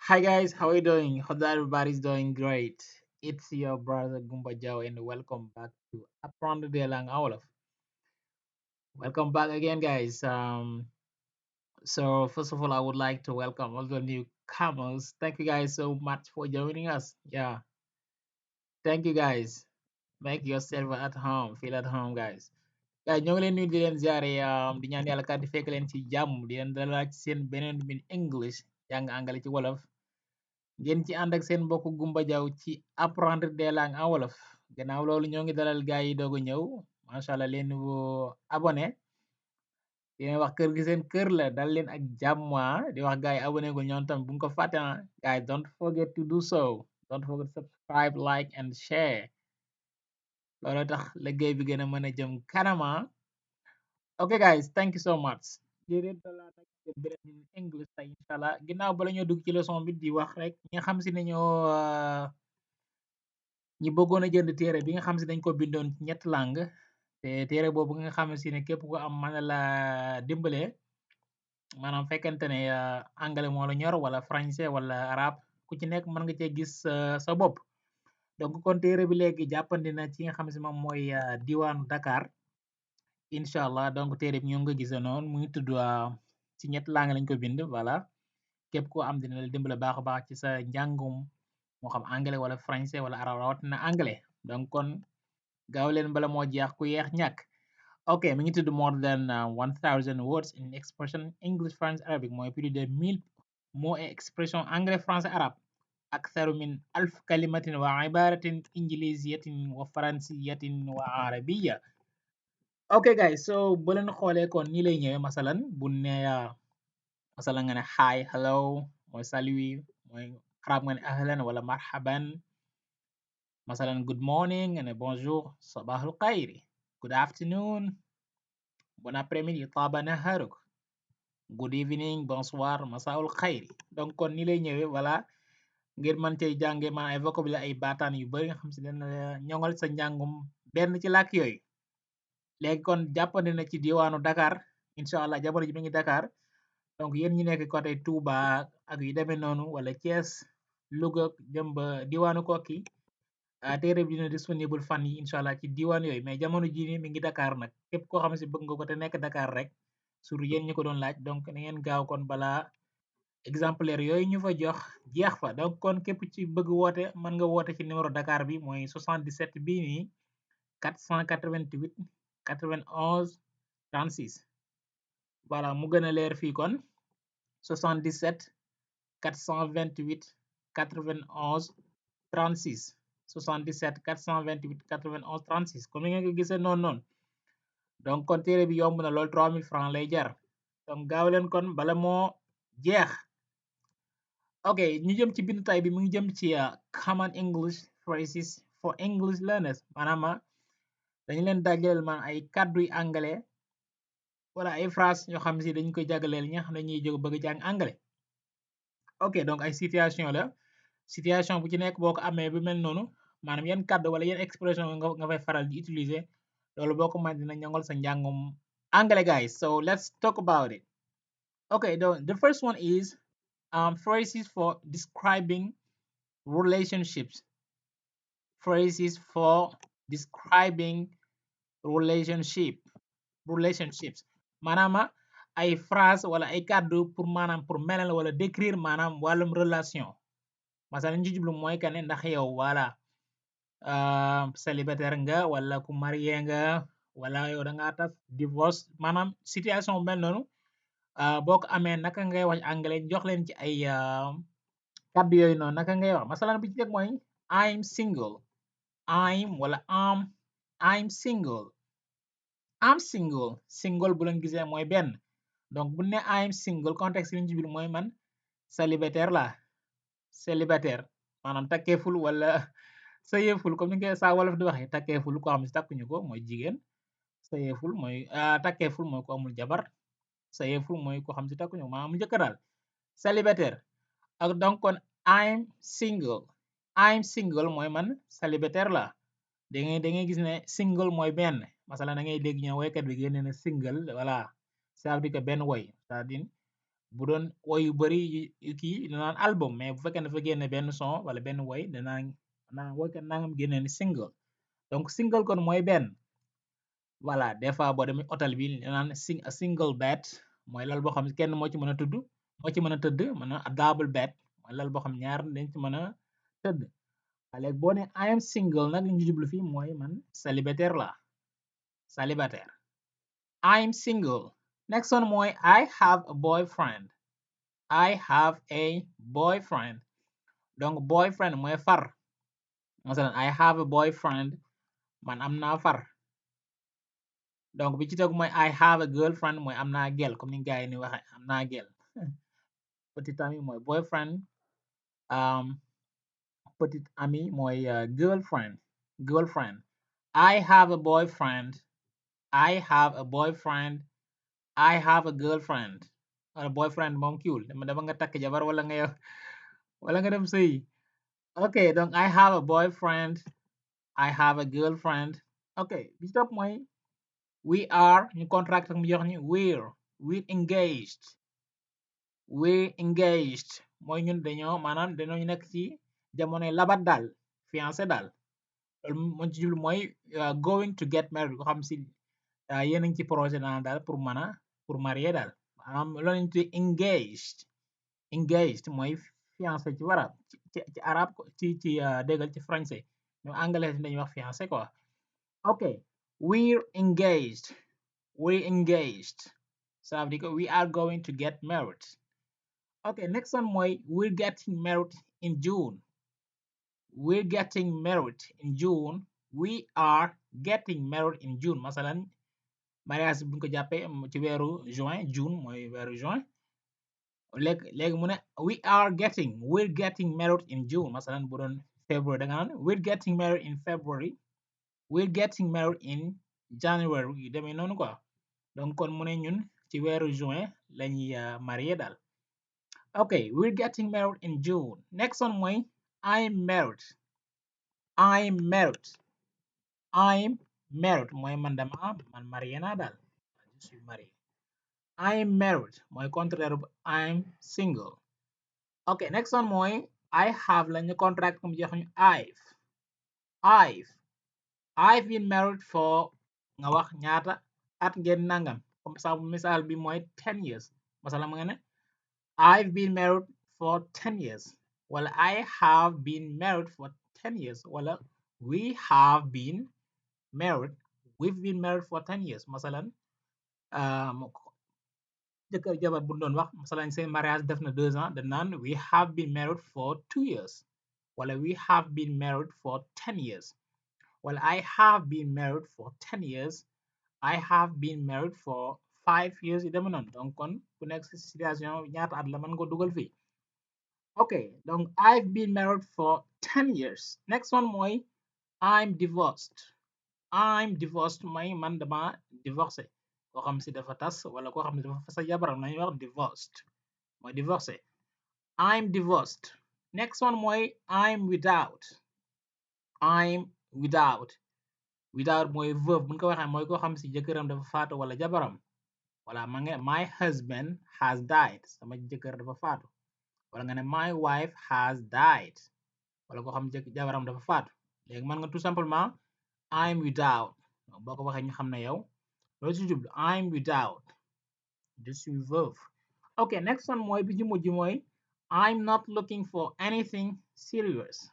Hi guys, how are you doing? Hope that everybody's doing great. It's your brother Gumba Jao and welcome back to Apprendre de Lang Wolof. Welcome back again guys. So first of all I would like to welcome all the newcomers. Thank you guys so much for joining us. Yeah, thank you guys. Make yourself at home. Feel at home guys. Guys, ñoo ngi leen nuyu di leen ziare di ñaan yàlla kat di fekk leen ci jàmm di leen dalal ci seen beneen min English jàng angale ci wolof. Ngeen ci ànd ak seen mbokk Gumba Jaw ci apprendre des langues en wolof gannaaw loolu ñoo ngi dalal gaay yi doog a ñëw macha allah les nouveaux abonnés di leen wax kër gi seen kër la dal leen ak jàmm di wax gaay yi abonné gul ñoom tam bu nga ko fàtte guys don't forget to do so, don't forget to subscribe, like and share. Loolu tax liggéey bi gën a mën a jëm kanama. Okay guys, thank you so much. Di leen dalal ak beneen English tey incha allah ginnaaw bala ñoo dugg ci leçon bi di wax rek ñi nga xam si ne ñoo ñi bëggoon a jënd téere bi nga xam si dañ ko bindoon ci ñetti langue te téere boobu nga xam si ne képp ko am mën na la dimbale maanaam fekkente ne anglais moo la ñor wala français wala arabe ku ci nekk mën nga cee gis sa bopp. Donc kon téere bi léegi jàppandi na ci nga xam si moom mooy diwaanu Dakar incha allah. Donc téere bi ñoo nga gisa noonu mu ngi tudd ci ñetti langue lañ ko bind voilà. Képp ko am dina la dimbale baax a baax ci sa njàngum moo xam anglais wala français wala arabe rawatina anglais. Donc kon gaaw leen bala moo jeex ku yeex ñàkk. Ok mi ngi tudd more than 1000 words in expression English French Arabic mooy plus de 1000 mots et expression anglais français arabe aktaru min alf kalimatin wa ibaratin injiliziyatin wa faransiyatin wa arabiya. Ok guys, so bu leen xoolee kon nii lay ñëwee masalan bu ne masalan nga ne hi hello mooy salut mooy arab nga ne ahlan wala marhaban. Masalan good morning nga ne bonjour sabahul khayri, good afternoon bon après-midi taba naharuk, good evening bonsoir masaul khayri. Donc kon ni lay ñëwee voilà ngir mën cay jànge man ay vocabulaire ay baataan yu bari nga xam si dana ñoŋal sa njàngum benn ci làkk yooyu. Léegi kon jàppandi na ci diwaanu Dakar incha allah jamono ji mi ngi Dakar. Donc yéen ñi nekk côté Touba ak yu demee noonu wala Thiès Louga jëm ba diwaanu Koki téere bi dina disponible fan yi incha allah ci diwaan yooyu mais jamono jii nii mi ngi Dakar nag képp koo xam si bëgg nga ko te nekk Dakar rek surtout yéen ñi ko doon laaj donc na ngeen gaaw kon balaa exemplaire yooyu ñu fa jox jeex fa. Donc kon képp ci bëgg woote mën nga woote ci numéro Dakar bi mooy 77 bii nii 488 91 36 voilà mu gën a leer fii kon 77 428 91 36 77 428 91 36 comme ni ngeen ko gisee noonu. Donc kon téere bi yomb na lool 3000 francs lay jar. Donc gaaw leen kon bala moo jeex. Ok ñu jëm ci bindu tay bi mu ngi jëm ci common English phrases for English learners maanaam dañu leen dajaleel man ay kàdduy anglais wala ay phrase yoo xam si dañ koy jagleel ñi nga xam ne ñuy jóg bëgg jàng anglais. Ok donc ay situation la situation bu ci nekk boo ko amee bu mel noonu maanaam yan kàddu wala yan expression nga fay faral di utiliser loolu boo ko mën dina ñongal sa njàngum anglais guys. So let's talk about it. Okay, the first one is phrases for describing relationships. Phrases for describing relationships maanaam ay phrase wala ay kàddu pour maanaam pour melal wala décrire maanaam wàllum relation. Masalan ñu ci jublu mooy que ne ndax yow voilà célibataire nga wala ku marié nga wala yow da ngaa tas divorce maanaam situation bu mel noonu boo ko amee naka ngay wax anglais jox leen ci ay kàddu yooyu noonu naka ngay wax. Masalan bi ci njëkk mooy I'm single, wala I'm single. Single bu leen gisee mooy benn. Donc bu ne I'm single contexte bi ñu ci biir mooy man célibataire la célibataire maanaam takkeeful wala sëyeeful comme ni nga saa wolof di waxee takkeeful ko xam si takkuñu ko mooy jigéen. Sëyeeful mooy takkeeful mooy ko amul jabar. Sëyeeful mooy ko xam si takkuñu ko maanaam mu njëkk daal célibataire. ak donc kon I'm single mooy man célibataire la da ngay gis ne single mooy benn. Masala da ngay dégg ñu woykat bi génne na single voilà ça veut dire que benn woy c'est-à-dire bu doon woy yu bari yu kii danaan album, mais bu fekkee dafa génne benn son wala benn woy danaan woykat nangam génne ni single. Donc single kon mooy benn. Voilà, des fois boo demee hôtel bi danaan a single bed mooy lal boo xam ne kenn moo ci mën a tëdd, a double bed mooy lal boo xam ñaar dañ ci mën a tëdd. Léegi boo ne I am single nag li ñu jublu fii mooy man célibataire la célibataire. I'm single. Next one mooy I have a boyfriend. I have a boyfriend. Donc boyfriend mooy far. Masalan I have a boyfriend, man am naa far. Donc bi ci tegu mooy I have a girlfriend mooy am naa gel, comme ni gars yi ni waxe am naa gel. Petit ami mooy boyfriend. Petit ami mooy girlfriend. I have a boyfriend. I have a boyfriend. I have a girlfriend. Wala boyfriend moom kiwul dama nga takk jabar wala nga dem sëy. Ok, donc I have a boyfriend. I have a girlfriend. Ok, bi ci topp mooy we are ñu contract ak mu jox ñu we're engaged mooy ñun dañoo ñu nekk ci jamonoy labat daal, fiancé daal. Loolu moo ci jublu mooy going to get married ko xam si yéen a ngi ci projet daal pour marier daal. Loolu lañu tuddee engaged mooy fiancé ci warab ci arab ci déggal ci français, mais anglais dañuy wax fiancé quoi. Ok, we're engaged. Ça veut dire que we are going to get married. Ok, next one mooy we're getting married in June. We are getting married in June. Masalan mariage bu ñu ko jàppee ci weeru June mooy weeru juin. léegi mu ne we're getting married in June. Masalan bu doon February da nga naan we're getting married in February. We're getting married in January yu demee noonu quoi. Donc kon mu ne ñun ci weeru juin lañuy marié daal. Ok, we're getting married in June. Next one mooy I'm married mooy man marié naa daal, je suis marié. I'm married mooy contraire bu I'm single. Ok, next one mooy I have la ñu contract comme jox ñu I've been married for nga wax ñaata at ngeen nangam, comme ça misaal bi mooy 10 years. Masala ma nga ne I've been married for 10 years wala I have been married for 10 years wala we've been married for 10 years. Masalan jëkkër jabar bu doon wax masalan seen mariage def na 2 ans dañ naan we have been married for 2 years wala we have been married for 10 years wala I have been married for 10 years. I have been married for 5 years yu deme noonu. Donc kon ku nekk ci situation ñaata at la mën nga dugal fii. Ok, donc I've been married for 10 years. Next one mooy I'm divorced mooy man dama divorcé. Koo xam si dafa tas wala koo xam ne dafa fasa jabaram lañuy wax divorced mooy divorcé. I'm divorced. Next one mooy I'm without mooy veuve bu ñu ko waxee mooy koo xam si jëkkëram dafa faatu wala jabaram. Wala ma nga my husband has died, sama jëkkër dafa faatu. Wala nga ne my wife has died wala koo xam jabaram dafa faatu. Léegi man nga tout simplement I'm without boo ko waxee ñu xam ne yow loolu si jublu I'm without, je suis veuve. Ok, next one mooy bi ci mujj mooy I'm not looking for anything serious.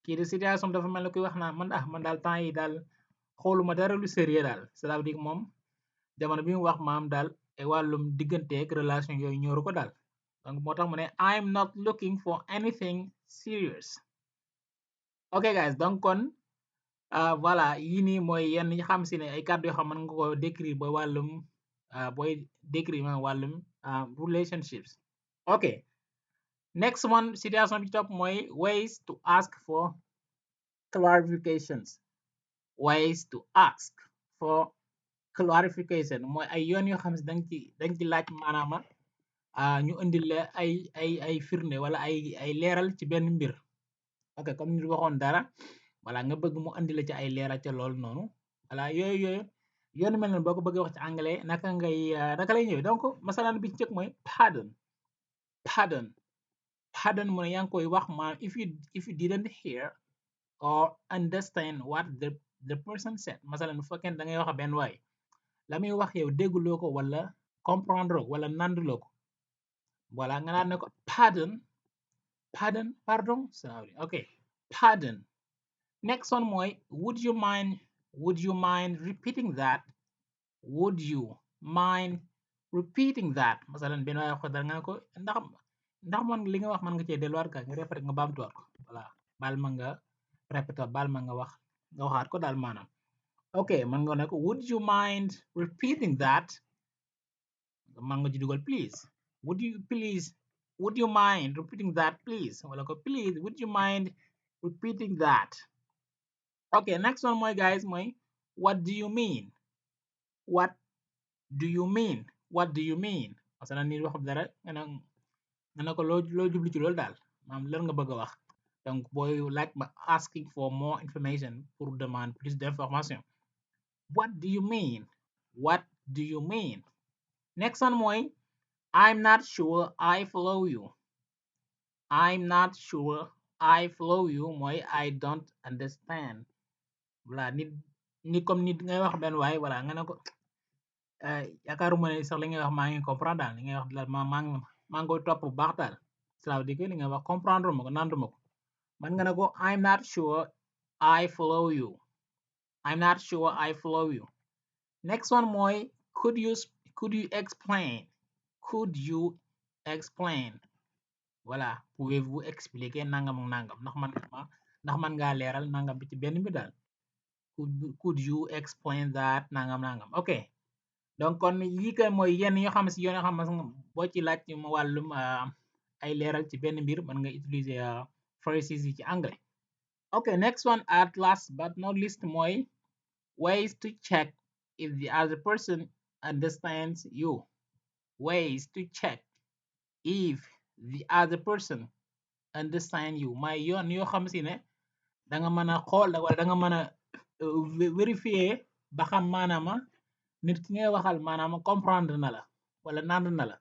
Kii de situation dafa mel ni kuy wax naa man daal temps yi daal xooluma dara lu sérieux daal. Ça veut dire moom jamono bi mu wax maam daal ay wàllum digganteeg relation yooyu ñooru ko daal. Donc moo tax mu ne I'm not looking for anything serious. Ok guys, donc kon voilà yii nii mooy yenn ñi xam si ne ay kàddu yoo xam mën nga ko décrire booy décrire wàllum relationships. Ok, next one situation bi topp mooy ways to ask for clarifications. Mooy ay yoon yoo xam si dañ ci laaj maanaama ñu indil la ay firnde wala ay leeral ci benn mbir. Ok, comme ñu waxoon dara wala nga bëgg mu andi la ci ay leeral ca loolu noonu wala yooyu yoonu mel noonu boo ko bëggee wax ci anglais naka lay ñëwee donc masalan bi ci njëkk mooy pardon. Pardon mu ne yaa ngi koy wax maanaam if you didn't hear or understand what the person said, masalan bu fekkee da ngay wax benn waay la muy wax yow dégguloo ko wala comprendre wala nanduloo ko, voilà nga naan ne ko pardon okay, pardon. Next one mooy would you mind repeating that. Would you mind repeating that, masalan benn waay wax ko dara nga ne ko ndax man li nga wax man nga cee delluwaat ka nga répété nga baamtuwaat ko, voilà baal ma nga répété baal ma nga waxaat ko daal maanaam. ok man nga ne ko would you mind repeating that, man nga ci dugal please. Would you mind repeating that please, wala ko please would you mind repeating that. ok next one mooy guys mooy what do you mean. What do you mean. What do you mean, masalan nit wax dara nga ne ko loo jublu ci loolu daal maanaam lan nga bëgg a wax, donc booy laaj ba asking for more information pour demander plus d'information. What do you mean. What do you mean. Next one mooy I'm not sure I follow you. I'm not sure I follow you mooy I don't understand. Voilà nit comme nit ngay wax benn waay voilà nga ne ko yaakaaruma ne sax li ngay wax maa ngi comprendre daal li ngay wax daal maa ngi koy topp bu baax daal. Cela veut dire que li nga wax comprendre ma ko nandu ma ko. Man nga ne ko I'm not sure I follow you. I'm not sure I follow you. Next one mooy could you explain. Could you explain. Voilà pouvez-vous expliquer nangam ak nangam ndax man ngaa leeral nangam bi ci benn bi daal. Could you explain that nangam nangam. ok donc kon lii kay mooy yenn yoo xam si yoon yoo xam boo ci laaj ci wàllum ay leeral ci benn mbir mën nga utiliser phrases yi ci anglais. ok next one at last but not least mooy ways to check if the other person understands you. Ways to check if the other person understand you mooy yoon yoo xam si ne da nga mën a xool wala da nga mën a vérifier ba xam maanaama nit ki ngay waxal maanaam comprendre na la wala nand na la.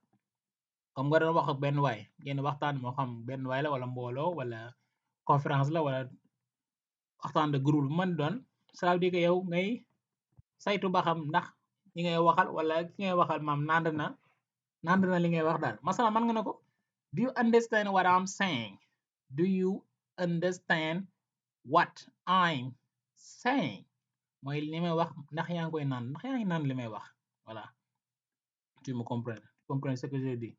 comme nga doon wax ak benn waay ngeen waxtaan moo xam benn waay la wala mbooloo wala conférence la wala waxtaan de groupe bu mën doon, ça veut dire que yow ngay saytu ba xam ndax ñi ngay waxal wala ki ngay waxal maam nand na li ngay wax daal. masala man nga ne ko do you understand what I'm saying. Do you understand what I'm saying mooy li may wax ndax yaa ngi koy naan ndax yaa ngi naan li may wax, voilà tu me comprends ce que je dis.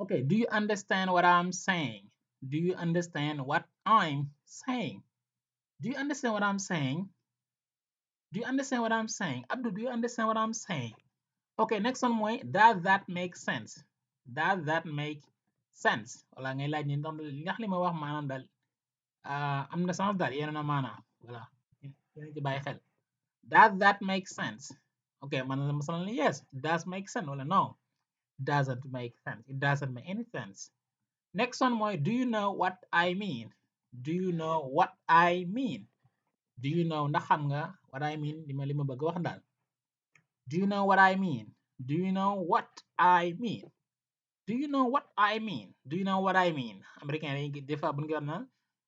ok do you understand what I'm saying. Do you understand what I'm saying. Do you understand what I'm saying. Do you understand what I'm saying. Abdou, do you understand what I'm saying. ok next one mooy does that make sense. Does that make sense, wala ngay laaj ni ndax li ma wax maanaam daal am na sens daal yéen na maanaam, voilà yéen ci bàyyi xel. Does that make sense. ok man la masalan yes it does make sense wala no it doesn't make sense. It doesn't make any sense. Next one mooy do you know what I mean. Do you know what I mean. Do you know ndax xam nga what I mean li ma bëgg wax daal. Do you know what I mean. Do you know what I mean. Do you know what I mean. Do you know what I mean. Américain yi des fois bu ñu wax na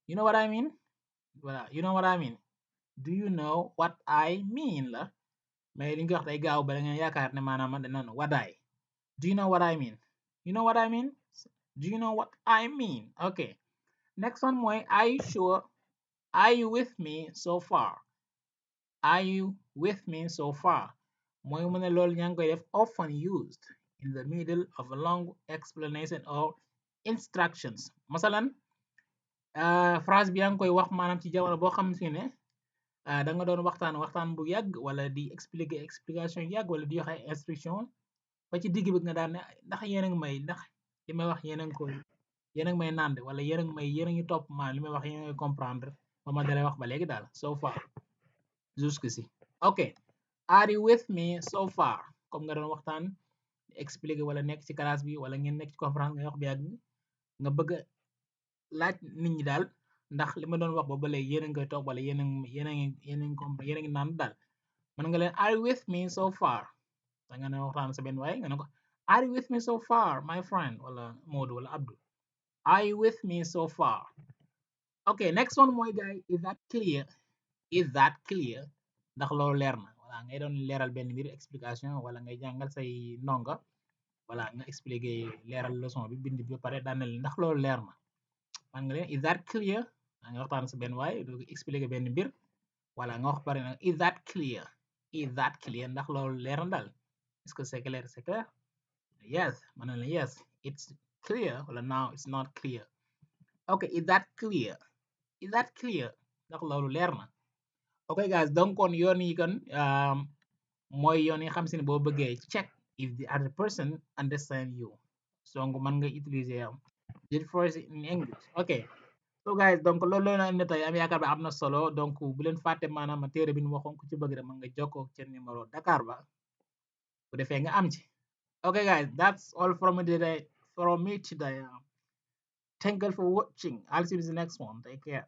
you know what I mean. voilà you know what I mean. Do you know what I mean la mais li nga wax day gaaw ba da ngeen yaakaar ne maanaam dana what I. Do you know what I mean. You know what I mean. Do you know what I mean. okay next one mooy are you sure. Are you with me so far. Are you with me so far mooy mu ne loolu ñaa ngi koy def often used in the middle of a long explanation or instructions. masalan phrase bi yaa ngi koy wax maanaam ci jamono boo xam si ne da nga doon waxtaan bu yàgg wala di explication yàgg wala di joxe instruction ba ci digg bi nga daan ne ndax yéen a ngi may ndax li may wax yéen a ngi may nand wala yéen a ngi topp maanaam li may wax yéen a ngi comprendre ba ma dalee wax ba léegi daal so far jusqu'ici. ok are you with me so far comme nga doon waxtaan expliquer wala nekk ci classe bi wala ngeen nekk ci conférence nga wax bi yàgg nga bëgg laaj nit ñi daal ndax li ma doon wax ba léegi yéen a ngi koy topp wala yéen a ngi naan daal. mën nga leen are you with me so far da nga ne waxtaan sa benn waay nga ne ko are you with me so far my friend wala Modou wala Abdou are you with me so far. Okay, next one mooy guys is that clear, is that clear ndax loolu leer na wala ngay doon leeral benn mbir explication wala ngay jàngal say ndonga wala nga expliquer leeral leçon bi bind bi ba pare daan na leen ndax loolu leer na man nga leen is that clear nga waxtaan sa benn waay du expliquer benn mbir wala nga wax pare nag is that clear ndax loolu leer na daal est-ce que c'est clair, c'est clair. Yes man na leen yes it's clear wala now it's not clear. Okay, is that clear, is that clear ndax loolu leer na. Okay guys, donc kon yoon yi kon mooy yoon yi xam si ne boo bëggee check if the other person understand you, donc mën nga utiliser did first in English. Okay, so guys donc loolu la indi tey am yaakaar ba am na solo, donc bu leen fàtte maanaam téere bi nu waxoon ku ci bëgg rek mën nga jokkoo ci numéro Dakar ba bu defee nga am ci. Okay guys, that's all from me today, thank you for watching. I'll see you in the next one, take care.